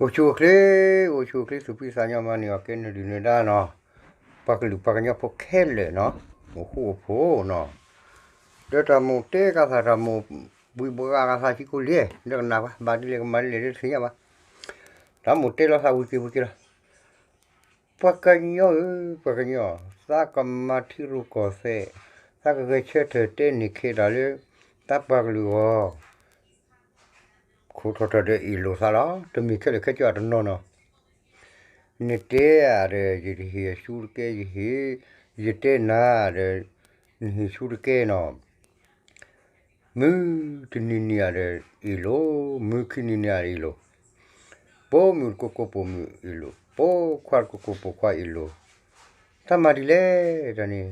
အိၣ်ဆူၣ်အိၣ်ချ့, အိၣ်ဆူၣ်အိၣ်ချ့ သူၣ်ဖှံသးညီမၤန့ၢ်အီၤကဲနုာ်ဒုၣ်နုာ်ဒါနီၤ, ပှၤကလုာ်ပှၤကညီဖိခဲလၢာ်နီၤ, အိၣ်ဃူအိၣ်ဖိးနီၤ, ဒီးတၢ်မိၣ်တဲကသး တၢ်မိၣ်ဘှံးဘှါကသး ဆံကိလံ, ဒီးကနၣ်ပှၤ ဘၣ်ဒ်လဲၣ်ကမၤဒ်လဲၣ် တသ့ၣ်ညါဘၣ်, တၢ်မိၣ်တဲလီၤသးဝံၤက့ၤဝံၤက့ၤလီၤ. ပှၤကညီဧၢ, ပှၤကညီ, သးကမၤထံရူၢ်ကီၢ်သဲး, သးကဂဲၤဆၢထၢၣ်တဲန့ၢ်ခဲတၢ်လၢ သးပှၤကလုာ်အဂီၢ် ခိးထီၣ်ထီၣ်ဒီးအ့ၣ်လိာ်သးလီၤ. တမ့ၢ်ခဲလၢာ်ခဲဆ့အတနီၤနီၤ, နတဲဧါဒီး ယတဟ့ၣ်ဆူတကဲ, ယဟ့ၣ်, ယတဲနၤဒီး နဟ့ၣ်ဆူတကဲနီၤ. မုၢ်တနံၤနံၤဧါဒီးအ့ၣ်လိာ်, မုၢ်ခံနံၤနံၤဧါဒီးအ့ၣ်လိာ်, ပိာ်မုၣ်တကိးကိးပိာ်မုၣ်အ့ၣ်လိာ်, ပိာ်ခွါတကိးကိးပိာ်ခွါအ့ၣ်လိာ်, တၢ်မၤဒ်လဲၣ်တၢ်န့ၣ်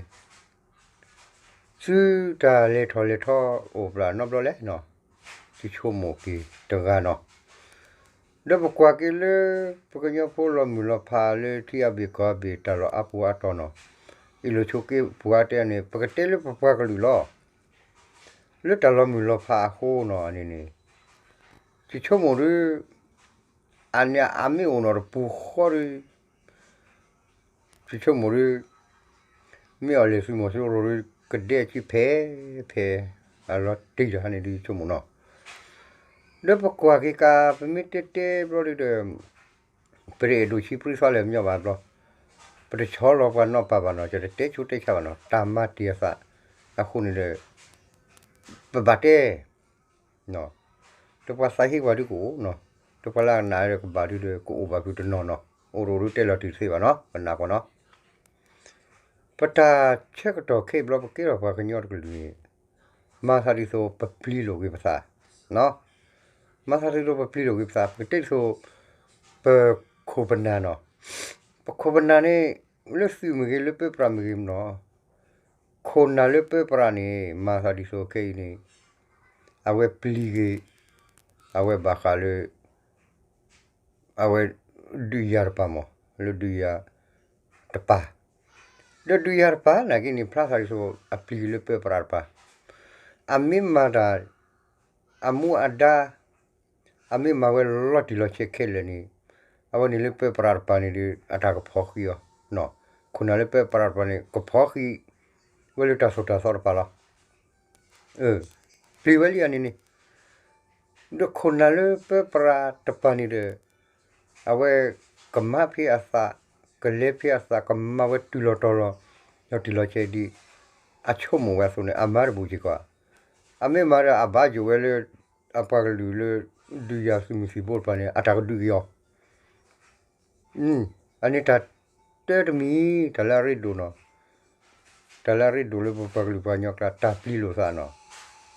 သုတၢ်လဲၤထီၣ်လဲၤထီအိၣ်ဘျးနီတဘျီလဲၣ်နီၤ, သုဆိကမိၣ်က့ၤတဂၤနီၤ. ဒီးပကွၢ်က့ၤလၢ ပကညီဖိလီၤမုၢ်လီၤဖးလၢထံအဘ့ၣ်ကီၢ်အဘ့ၣ် တၢ်လီၢ်အါပူၤအါတီၢ်နီၤ, အ့ၣ်လိာ်ဆိးက့ပှၤတဲန့ၣ် ပကတဲလၢပပှၤကလုာ်လီၤ. လၢတၢ်လီၤမုၢ်လီၤဖးအဃိနီၤန့ၣ်န့ၣ်, သုဆိကမိၣ်ဒီး အန့ၣ်အမ့ၢ်အိၣ်နီၤတပူၤဃီဒီး သုဆိကမိၣ်ဒီး မ့ၢ်အီၤလဲၤသုးမီၤစိရိၤဒီး ကဒဲအစုဖဲးဖဲး အလီၤတံၢ်တဟါန့ၣ်ဒုးဆိကမိၣ်နီၤ. ဒီးပကွၢ်က့ၤကါ ပမ့ၢ်တဲတဲဘျီဒုးဒီး ပတအဲၣ်ဒိးဆံပြံသွါလၢာ်မညီဘၣ်ဘျီ, ပတဆီလီၤပှၤနီၢ်ပၢ်ဘၣ်နီၤ, ကတတဲဆိတဲဆါဘၣ်နီၤ, တၢ်မၤတ့ၢ်အသးအဃိန့ၣ်ဒီး ပဘၣ်တဲ ဒီးပှၤသးဟ့ပှၤဒုးကအိၣ်နီၤ, ဒီးပှၤလၢအကနၣ်ဒီးကဘၣ်ဒုးဒီး ကအိၣ်ဘၣ်ဖုးတနီၤနီၤ, အိၣ်တအိၣ်ဒုးတဲလီၤတံၢ်တသ့ဘၣ်နီၤ, ကနၣ်ကွၢ်နီၤ. ပတၢ်ဆၢကတီၢ်ခဲအံၤဘျီ ပကဲထီၣ်ပှၤကညီတကလုာ်န့ၣ် မၤသးဒ်သိးပပျံၤလိာ်က့ၤပသး, မၤသးဒ်သိးပပျံၤလိာ်က့ၤပသး, ပကတဲဒ်သိး ပခိၣ်ပနၢ်နီၤ, ပခိၣ်ပနၢ်န့ၣ် လၢသုးမ့ၢ်ဂ့ၤ လၢပၢပြးမ့ၢ်ဂ့ၤမနီၤ, ခိၣ်နၢ်လၢပၢပြးန့ၣ် မၤသးဒ်သိးခဲအံၤန့ၣ် အဝဲပျံၤက့ၤ အဝဲဘၣ်ဃးလၢ အဝဲဒုးယၤတပၤမး, လၢဒုးယၤတပၤ, ဒီးဒုးယၤတပၤနာ်က့န့ၣ် ဖျါသးဒ်သိး အပျံၤလၢပၢပြးတပၤ, အမ့ၢ်မၤတၢ် အမူအဒါ အမ့ၢ်မၤဝဲလီၤတံၢ်လီၤဆဲးခဲလၢာ်န့ၣ်, အဝဲန့ၣ်လၢပၢပြးတပၤန့ၣ်ဒီး အတၢ်ကဖီၣ်ဃံးအီၤ, ခိၣ်နၢ်လၢပၢပြးတပၤန့ၣ် ကဖီၣ်ဃံးဝဲလၢတၢ်သိၣ်တၢ်သီတပၤလီၤ. ပျံၤဝဲလံအန့ၣ်န့ၣ်, ဒီးခိၣ်နၢ်လၢပၢပြးတပၤန့ၣ်ဒီး အဝဲကမၤဖဲအသး, ကလဲၤဖဲအသး, ကမၤဝဲတုၤလီၤတီၤလီၤ, လီၤတံၢ်လီၤဆဲးဒ်အဆိကမိၣ်ဝဲအသိးန့ၣ် အမၤတဘူးစ့ၢ်ကီးဧါ. အမ့ၢ်မၤဒီးအဘၣ်ယိၣ်ဝဲလၢ အပှၤကလုာ်လၢ ဒုးယၤသုးမုၢ်သံၣ်ဘိတပၤန့ၣ် အတၢ်ကဒုးက့ၤအီၤ အန့ၣ်တၢ်တၢတမံၤ တၢ်လၢအရ့ဒိၣ်နီၤ, တၢ်လၢအရ့ဒိၣ်လၢပပှၤကလုာ်ပှၤကညီကျါ တၢ်ပျံၤလိာ်သးနီၤ,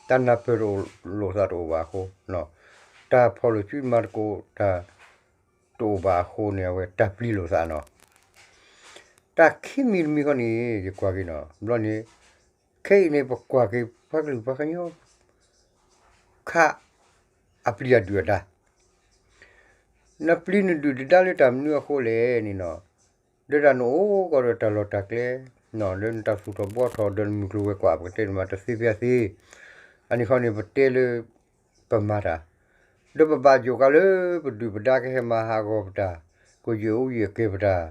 တၢ်နၢ်ပၢၢ်တအိၣ်လိာ်သးတအိၣ်ဘၣ်အဃိ, တၢ်ဖီၣ်လိာ်စုမၤသကိးတၢ်တအိၣ်ဘၣ်အဃိန့ၣ် အဝဲတၢ်ပျံၤလိာ်သးနီၤ. တၢ်ခံမံၤတမံၤဃီန့ၣ် ယကွၢ်က့ၤနီၤ, ဘျီန့ၣ် ခဲအံၤန့ၣ် ပကွၢ်က့ၤပှၤကလုာ်ပှၤကညီ ခါ အပျံၤအဒုၣ်အဒါ နပျံၤနဒုၣ်နဒါလၢတၢ်မနုၤအဃိလဲၣ်န့ၣ်နီၤ, ဒီးတၢ်နအိၣ်ကီးဒီးတၢ်လီၢ်တၢ်ကျဲ, ဒီးနတၢ်သူၣ်ထီၣ်ဘှီထီၣ် ဒီးနမုၢ်ကျိၤဝဲၤကွာ် ပကတဲန့ၣ်မး တသ့ဖဲအသ့, အန့ၣ်ခီန့ၣ် ပတဲလၢ ပမၤတၢ်, ဒီးပဘၣ်ယိၣ်ကးလၢပဒုၣ်ပဒါကဟဲမၤဟးဂီၤပတၢ်, ကယဲၢ်အိၣ်ယဲၢ်ကဲပတၢ်,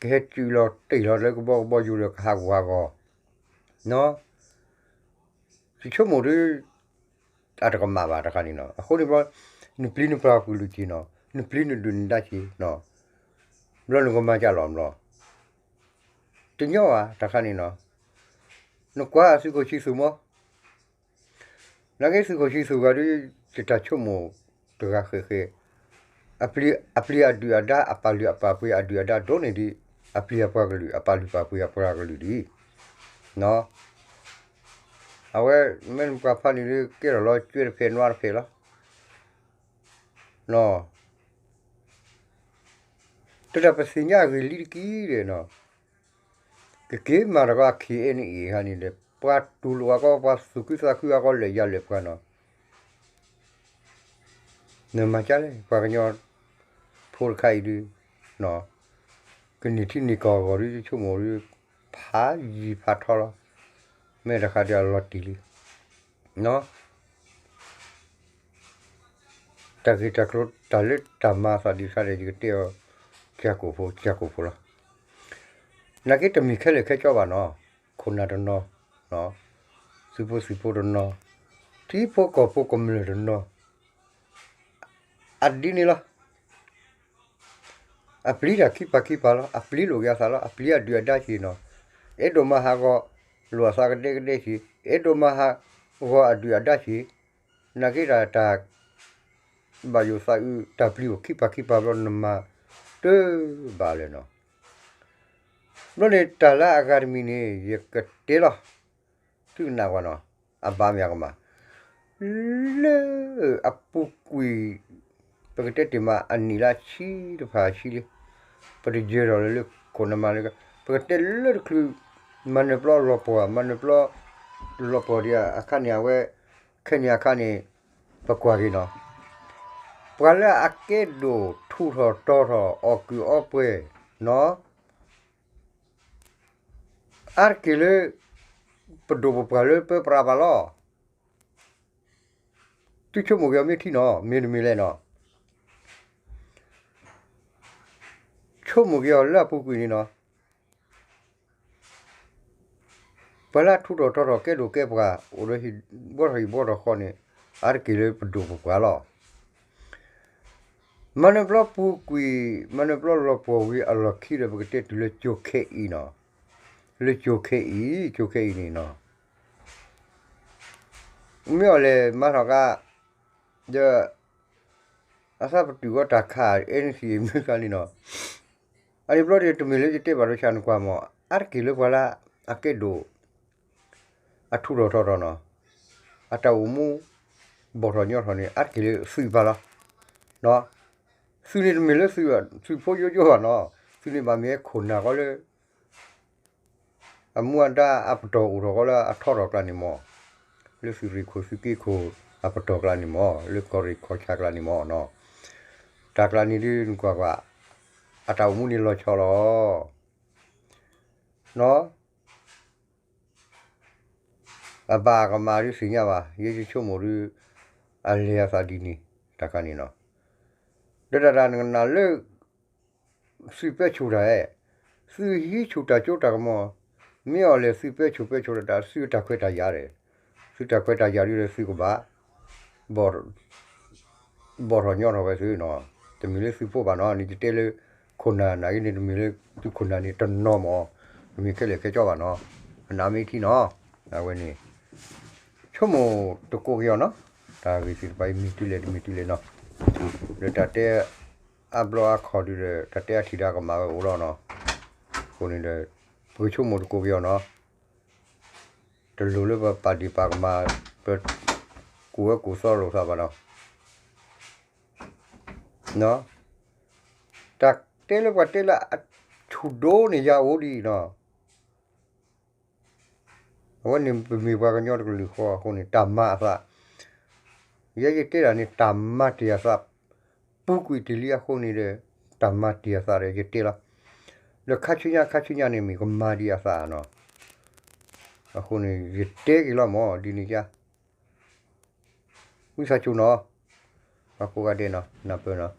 ကဟဲစုးလီၤတ့ၢ်လီၤလၢကဘီကဘီယူၤလၢကဟးဂူာ်ဟးဂီၤ သုဆိကမိၣ်ဒီး အတကမၣ်ဘၣ်တခါန့ၣ်နီၤ. အဃိန့ၣ်ဘျီ နပျံၤနပှၤကလုာ်က့ၤနီၤ, နပျံၤနဒုၣ်နဒါက့ၤနီၤ, ဘျီနကမၤကၢ်လီၤဘျီ, တညီဘၣ်တခါန့ၣ်နီၤ. နကွၢ်သုးခိၣ်ဆံသူၣ်မီၤ နာ်က့သုးခိၣ်ဆံသူၣ်ဂၤဒီး ယတၢ်ဆိကမိၣ်တဂၤဃဲးဃဲး, အပျံၤအဒုၣ်အဒါ အပာ်လုၢ်အပာ်ပှ့ၤအဒုၣ်အဒါဒိၣ်န့ၢ်ဒံး အပျံၤအပှၤကလုာ် အပာ်လုၢ်ပာ်ပှ့ၤအပှၤကလုာ်ဒံး, အဝဲမ့ၢ်နပှၤဖးန့ၣ်ဒီး ကဲထီၣ်လီၤ ကၠွဲတဖျၢၣ်နွါတဖျၢၣ်လီၤ. တဒၣ်ပသ့ၣ်ညါအဂ့ၢ်လံတက့ၢ်ဒီးနီၤ, ကက့ၤမၤတၢ်ကီ ခံအဲန့ၣ်အံၤခါန့ၣ်ဒီး ပှၤတူၢ်လိာ်အကီ ပှၤသူၣ်ခုသးခုအကီ လၢယၤလၢပှၤနီၤ, နမၤကၢ်လဲၣ် ပှၤကညီဖိတခါအံၤဒုး, ကန့ၢ်ထံန့ၢ်ကီၢ်အဂီၢ်ဒုး ယဆိကမိၣ်ဒုး ဖးယံာ်ဖးထီလီၤ, မ့ၢ်တခါဒီးအလီၤတံၢ်လံ. တၢ်ဂ့ၢ်တၢ်ကျိၤတၢ်လၢတၢ်မၤအသးဒ်တခါန့ၣ် ယကတဲအီၤ ကၠၢ်ကိၣ်ဖိ ကၠၢ်ကိၣ်ဖိလီၤ. နာ်က့တမ့ၢ်ခဲလၢာ်ခဲဆ့ဘၣ်နီၤ, ခိၣ်နၢ်တနီၤ, သုးဖိသံၣ်ဖိတနီၤ, ထံဖိကီၢ်ဖိကမျၢၢ်တနီၤ, အဒ်န့ၣ်လီၤ. အပျံၤတၢ်ခံပာ်ခံပာ်လီၤ, အပျံၤလိာ်က့ၤအသးလီၤ, အပျံၤအဒုၣ်အဒါဆံးနီၤ, အဲၣ်ဒိးမၤဟးဂီၤလိာ်အသးကဒဲကဒဲဆံး, အဲၣ်ဒိးမၤဟးဂီၤအဒုၣ်အဒါဆံး, နာ်က့တၢ် ဘၣ်ယိၣ်သးအုးတၢ်ပျံၤအိၣ်ခံပာ်ခံပာ်ဘျီနမၤတဘၣ်လၢၤနီၤ. ဘျီန့ၣ်တၢ်လၢအဂၤတမံၤန့ၣ် ယကတဲလီၤ, သုကနၣ်ကွၢ်နီၤ, အဘၣ်မ့ၢ်အကမၣ်, လၢအပူၤကွံာ် ပကတဲတ့ၢ်မးအနံၣ်လၢဆံတဖၣ်ဆံလံ, ပတယၢၤထီၣ်လၢလၢခိၣ်နမၤလၢ, ပကတဲလၢတချုး မၤနၢၤပျီလီၤပှီၢ်, မၤနၢၤပျီလီၤပှီၢ်ဒံးအခါန့ၣ် အဝဲ ခဲန့ၣ်အခါန့ၣ် ပကွၢ်က့ၤနီၤ, ပှၤလၢအကဲဒိၣ်ထူးထီၣ်တီၤထီၣ်အီၣ်ကုးအီပှဲၤနီၤ, အါတက့ၢ်လၢ ပဒိၣ်ပပှၢ်လၢပပြးဘၣ်လီၤ. သုဆိကမိၣ်က့ၤအီၤမ့ၢ်ထံနီၤ, မ့ၢ်တမ့ၢ်လဲၣ်နီၤ, ဆိကမိၣ်က့ၤအီၤလၢအပူၤကွံာ်န့ၣ်နီၤ, ပှၤလၢအထူးထီၣ်တီၤထီၣ်ကဲဒိၣ်ကဲပှၤ အိၣ်ဒီးဟံၣ်ဘှီထီၣ်ဟံၣ်ဘှီထီၣ်ဃီန့ၣ် အါတက့ၢ်လၢပဒိၣ်ပပှၢ်လီၤ. မၤနၢၤပျီပူၤကွံာ် မၤနၢၤပျီလီၤပှီၢ်ဝံၤအလီၢ်ခံဒီး ပကတဲတုၤလၢကၠိခဲအံၤနီၤ, လၢကၠိခဲအံၤ ကၠိခဲအံၤန့ၣ်နီၤ, မ့ၢ်အီၤလဲၤမၤထီၣ်ကါ ဒီး အသးပတုာ်ဝဲတၢ်ခး အဲၣ်နံၣ်သံၣ် မုၢ်ကါန့ၣ်နီၤ, အန့ၣ်ဘျီဒီး တမ့ၢ်လၢယတဲဘၣ်ဒီးဆၣ်နကွၢ်မး အါတက့ၢ်လၢပှၤလၢအကဲဒိၣ် အထူးထီၣ်တီၤထီၣ်နီၤ, အတၢ်အိၣ်မူ ဘီၣ်ထီၣ်ညီထီၣ်န့ၣ် အါတက့ၢ်လၢသုးပၢ်လီၤ. သုးန့ၣ်တမ့ၢ်လၢသုး သုးဖိယိယိဘၣ်နီၤ, သုးန့ၣ်ဘၣ်မ့ၢ်ခိၣ်နၢ်ဃီလၢ အမူအဒါအပတီၢ်အိၣ်ထီၣ်ဃီလၢအထီထီၣ်ကျါန့ၣ်မး, လၢသုးရ့ၣ်ခိၣ်သုးက့ခိၣ်အပတီၢ်ကျါန့ၣ်မး, လၢကီၢ်ရ့ၣ်ကီၢ်ဆၣ်ကျါန့ၣ်မးနီၤ, တၢ်ကျါန့ၣ်ဒုးနကွၢ်ကွၢ်, အတၢ်အိၣ်မူန့ၣ်လီၤဆီလီၤ. နီၤ အဘၣ်အကမၣ်ဒုးသ့ၣ်ညါဘၣ်, ယဲယဆိကမိၣ်ဒုး အလဲၤအသးဒ်န့ၣ် တၢ်ခါန့ၣ်နီၤ, ဒီးတၢ်တၢ်နကနၣ်လၢ သုးပဲဆူၣ်တၢ်အဲၣ်, သုးဟံးဆူၣ်တၢ်စိတၢ်ကမီၤ, မ့ၢ်အီၤလဲၤသုးပဲဆူၣ်ပဲဆူၣ်တၢ် သုးတၢ်ခွဲးတၢ်ယာ်ဒီး, သုးတၢ်ခွဲးတၢ်ယာ်ဒုးဒီးသုကဘၣ် ဘီၣ်ထီၣ်ညီထီၣ်ဝဲသုနီၤ, တမ့ၢ်လၢသုးဖိဘၣ်နီၤ, န့ၣ်ယတဲလၢ ခိၣ်နၢ်နာ်က့န့ၣ် တမ့ၢ်လၢသုးခိၣ်နၢ်န့ၣ်တနီၤမး, တမ့ၢ်ခဲလၢာ်ခဲဆ့ဘၣ်နီၤ, အနၢ်မ့ၢ်ထံနီၤ, အဝဲန့ၣ် ဆိကမိၣ်တကိးက့ၤအီၤနီၤ, တၢ်ဂ့ၢ်သ့ၣ်တဖၣ်အံၤ မ့ၢ်တုၤလဲၣ်တမ့ၢ်တုၤလဲၣ်နီၤ, ဒီးတၢ်တဲအါဘျီအခီၣ်ဒုးဒီး တၢ်တဲအထံၣ်ဒီးကမၣ်ဝဲအိၣ်လီၤနီၤ, အဃိန့ၣ်ဒီး ပကဆိကမိၣ်တကိးက့ၤအီၤနီၤ, တလိၣ်လၢပပာ်ဒ့ၣ်ပာ်ကမၣ် ပကူၣ်ဝဲကူၣ်သီလိာ်သးဘၣ်နီၤ, တၢ်တဲလၢပှၤတဲလၢအဆူၣ်ဒိၣ်န့ၣ်ယၤအိၣ်ဒ်အံၤနီၤ, အဝဲန့ၣ်ပမ့ၢ်ပှၤကညီတကလုာ်ဃီအဃိန့ၣ် တၢ်မၤအသး, ယဲယတဲဒၣ်န့ၣ် တၢ်မၤတ့ၢ်အသး ပူၤကွံာ်တ့ၢ်လံအဃိန့ၣ်ဒီး တၢ်မၤတ့ၢ်အသးဒီးယတဲလီၤ, ဒီးခါဆူညါခါဆူညါန့ၣ်မ့ၢ်ကမၤဒံးအသးနီၤ, အဃိန့ၣ် ယတဲက့ၤလီၤမး ဒ်န့ၣ်ယါ ဝံသးစူၤနီၤ, အကိးဂၤဒဲးနီၤ နၢ်ပၢၢ်နီၤ,